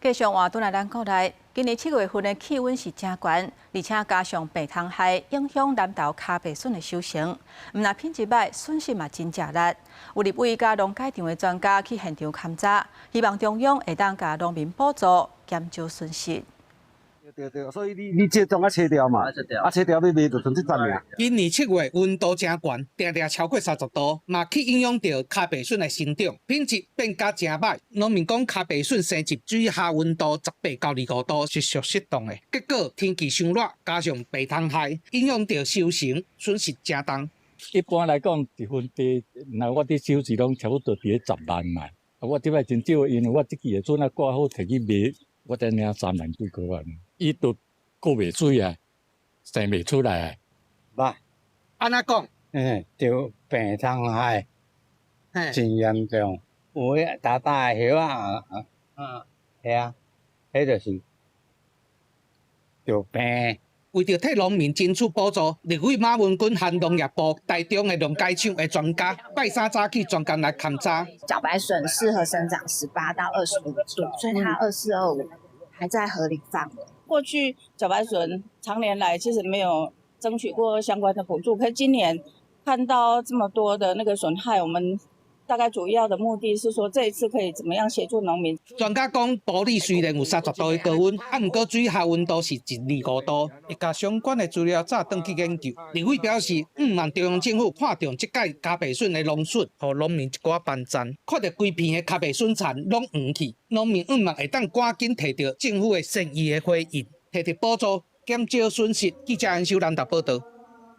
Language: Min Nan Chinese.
繼續換轉來咱國內，今年7月份的氣溫是誠懸，而且加上病蟲害影響南投跤白筍的收成，毋但品質䆀，損失嘛真正力。有立委佮農改場的專家去現場勘查，希望中央會當共農民補助，減少損失。對對，所以你這種愛切掉嘛，啊切掉欲賣就賰這十爾。今年7月溫度誠懸，定定超過30度，嘛去影響著跤白筍的生長，品質變甲誠䆀。農民講跤白筍生植水下溫度18到25度是屬適當的，結果天氣傷熱，加上病蟲害，影響著收成，損失誠重。一般來講，一分地，若我佇收時攏差不多佇咧10萬嘛。啊，我這擺真少，因為我這季的筍仔掛好提去賣，我才領3萬幾塊啊。伊都顧袂水啊，生袂出來。䆀。按怎講？嗯，著病蟲害，真嚴重。有彼大大的葉仔，係啊，彼就是著病。為著替農民爭取補助，立委馬文君和農業部台中的農改場的專家，拜三早起專工來勘查。茭白筍適合生長18到25度，所以它24、25還在合理範圍。過去茭白筍長年來其實沒有爭取過相關的補助，可是今年看到這麼多的那個損害，我們大概主要的目的是說，這一次可以怎麼樣協助農民？專家講，埔里雖然有30度的高溫，啊，毋過水下溫度是1、2、5度，會共相關的資料早轉去研究。立委表示，向望中央政府看重這屆跤白筍的農損，予農民一寡幫贊。看著規片的跤白筍田攏黃去，農民向望會當趕緊提著政府的善意的回應，提著補助，減少損失。記者安修南投報導。